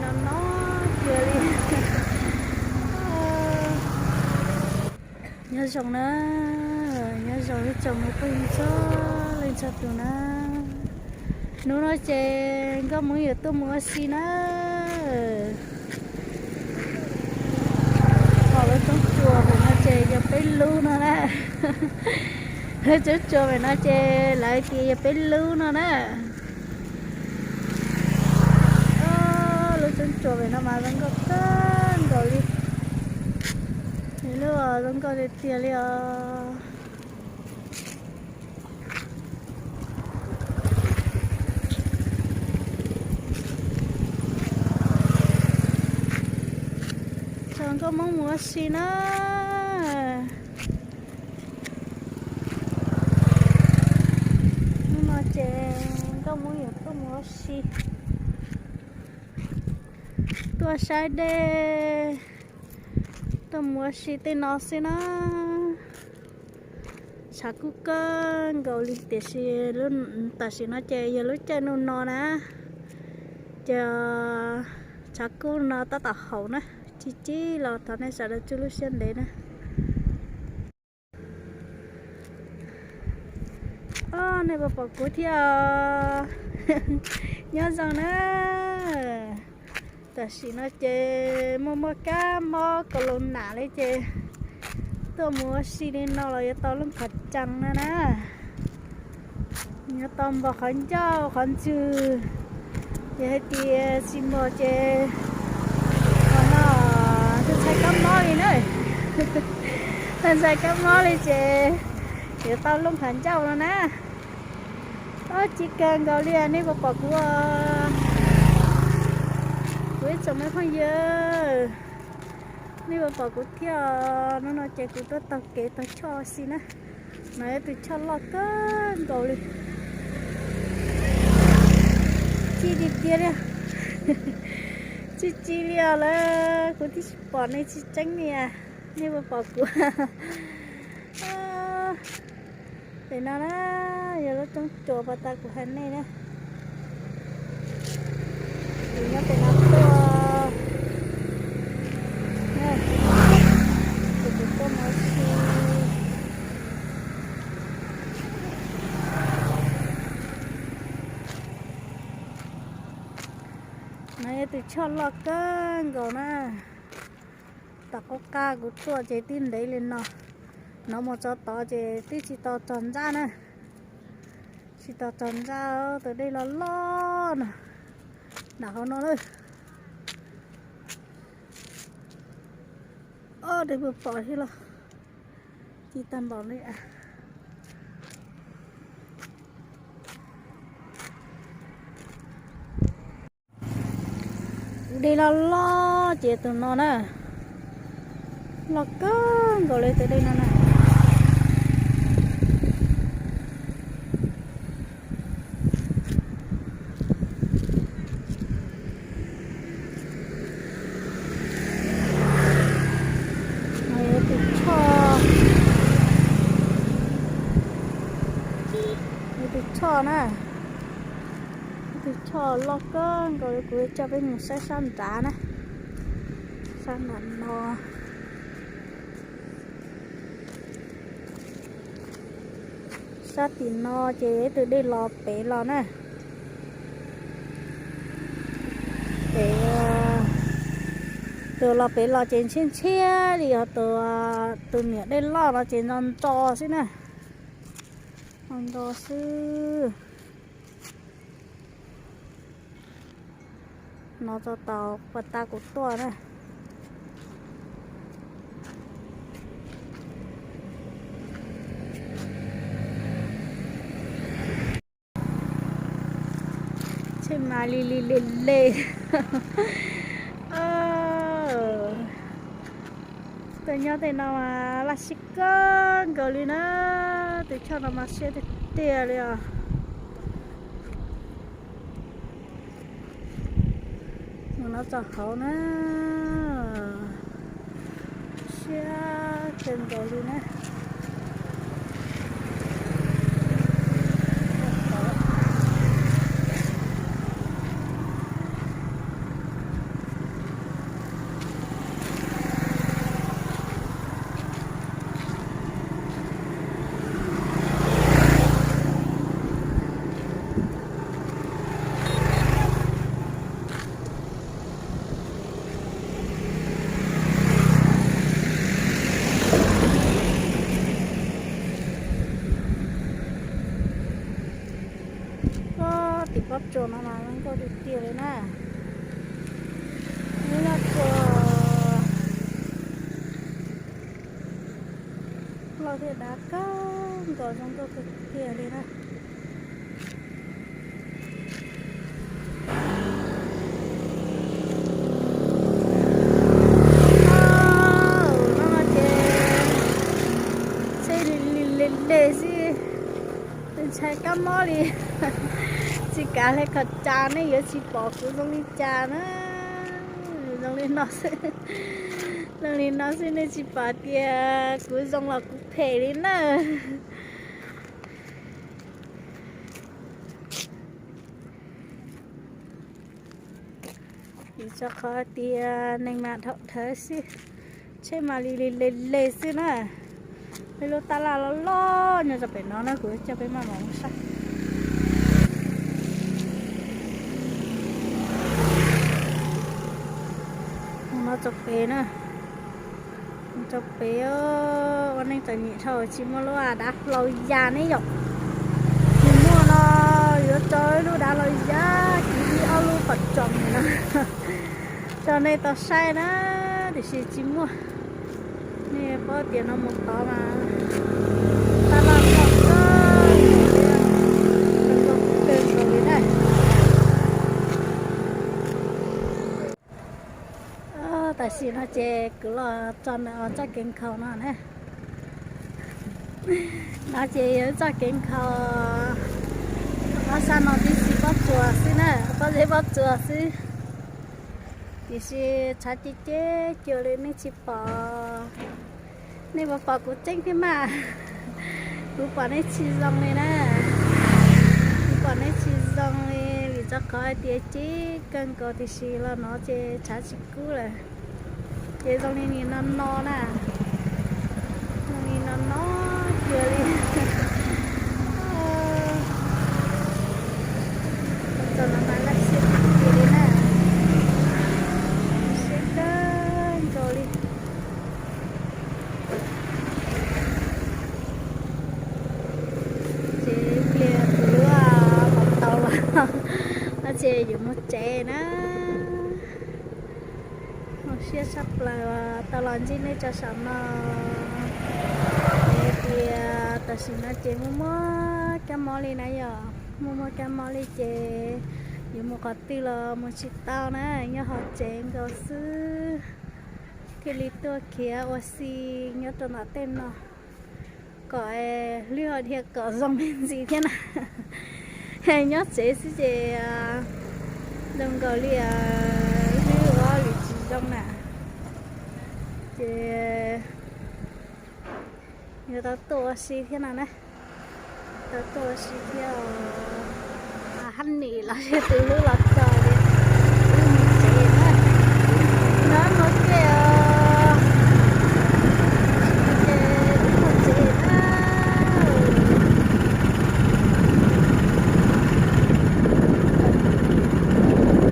No kiag li. Nyob zoo na, nyob zoo ib tsoom me phooj ywg txhua leej txhua tus na. Hnub no ces nkauj Hmoob yuav tuaj mus ua si na. Ho lub tsoob tsuas pem no ces yog peb lub no na. Lub tsoob tsuas pem no ces lawv tias yog peb lub no na. Lub tsoob tsuas pem no mas zoo nkauj kawg nkaus li. Lub zoo nkauj tiag tiag li os. Tsoom nkauj Hmoob mus ua si na. Hnub no ces nkauj Hmoob yuav tuaj mus ua si, tuaj saib dej, tuaj mus ua si tej no xwb na. Tshav kub kawg nkaus li tiam sis tam sim no ces yog lub caij ntuj no na, ces tshav kub no tab tom haum na. Tsis tsis los thov nej sawv daws tsuj lub siab ntev na. Os, nej puas pom kuv thiab? Nyob zoo na. Tam sim no ces muaj muaj kab mob kaus laus nam li ces tuaj mus ua si li no los yuav tau looj qhov tsees no na. Yuav tau npog qhov ncauj qhov ntswg. Yog hais tias tsis npog ces qhov no ntxhais kab mob li na. Ntxhais kab mob li ces yuav tau looj qhov ncauj no na. Os, ci kawg nkaus li, nej puas pom kuv? Kuv ib tsoom me phooj ywg, nej puas pom kuv thiab? Hnub no ces kuv tuaj taug kev taug choj ua si na. No yog tus choj loj kawg nkaus li. Ci tiag tiag li. Ci ci li os lawm, kuv twb tsis pom nej tsis tseeb li. Nej puas pom kuv? Pem no na, yog lub tsoob tsuas pas tas kuv hais nej na. Kuv nyob pem no tuaj, kuv tuaj mus si. No yog tus choj loj kawg nkaus na. Tom qub qab kuv tuaj ces twb ntev li no. Hnov mus txog tod ces twb tsis tau txog ntsab na. Tsis tau txog ntsab, tus dej loj loj no. Nram hauv no lawm. Os, dej puas pom thiab los? Ci tag npaum li. Tus dej loj loj ces tus no na, loj kawg nkaus li tus dej no na. No yog tus choj, yog tus choj na, tus choj loj kawg nkaus li. Kuv coj peb mus saib sab nrad na, sab nram no. Sab tim no ces ib tug dej los pem los na. Pem, tus los pem los ces ntshiab ntshiab li, yog tus, tus niam dej loj no ces nto nto xwb na. Nto nto xwb. No txog tau pas tas kuv tuaj na. Tsheb mas li li le le. Tuaj nyob tej no mas laj siab kawg nkaus li na. Tus choj no mas siab tiag tiag li os. Mus no txog hauv na, siab kawg nkaus li na. Tsuas no mas zoo nkauj tiag tiag li na. Lub nyob tsuas loj thiab dav kawg nkaus, zoo nkauj tiag tiag li na. Hnub no ces tsheb li li le le xwb, ntshai kab mob li. Tsis kav hais qhov cas nej yuav tsis pom kuv zoo li cas na. Zoo li no xwb, zoo li no xwb nej tsis pom tias kuv zoo los kuv phem li na. Vim rau qhov tias neeg mas dhau dhawv xwb, tsheb mas li li le le xwb na. Peb lub tab laj loj loj nyob rau pem no na, kuv coj peb maj mam mus saib. Mus no rau pem na, mus rau pem, ua neej txom nyem dhau tsis muaj lub dav hlau ya ne yom. Tsis muaj no yuav tso ib lub dav hlau ya, kiv ib ob lub qhov tsoom no rau nej tau saib na, tiam sis tsis muaj. Nej paub tias no mus tod mas tab laj loj kawg nkaus li, zoo nkauj kawg nkaus li na. Tam sim no ces kuv los txog ntawm txoj kev nkhaus no na. No ces yog txoj kev nkhaus, ob sab no tib si pob tsuas xwb na, pob zeb pob tsuas xwb. Tiam sis tshav ceg ceg cuag li nej tsis pom. Nej puas pom kuv tseeb thiab mas? Kuv pom nej tsis zoo li na. Kuv pom nej tsis zoo li vim rau qhov hais tias ceg kawg nkaus tiam sis los no ces tshav tsis kub lawm. Ces zoo li nim no no na, zoo li no no cuag li. Txog no mas laj siab tiag tiag li na, siab kawg nkaus li. Ces pliag kuv lub hauv paus los no ces yuav mus tsev na. Zoo siab tshaj plaws tau los ntsib nej rau saum no. Hais tias tam sim no ces muaj muaj kab mob li na yom, muaj muaj kab mob li ces yuav mus qhov twg los mus tsis tau na, nyob hauv tsev nkaus xwb. Thiaj li tuaj khiav ua si nyob rau nram tej no kom hlwb hos dhia kom zoo me ntsis thiab na. Nyob tsev xwb ces zoo nkaus li hlwb ob lwm tsis zoo na. Ces yuav tau tuaj ua si thiab no na. Tau tuaj ua si thiab os. Hab nim los yog tus hlub los txog.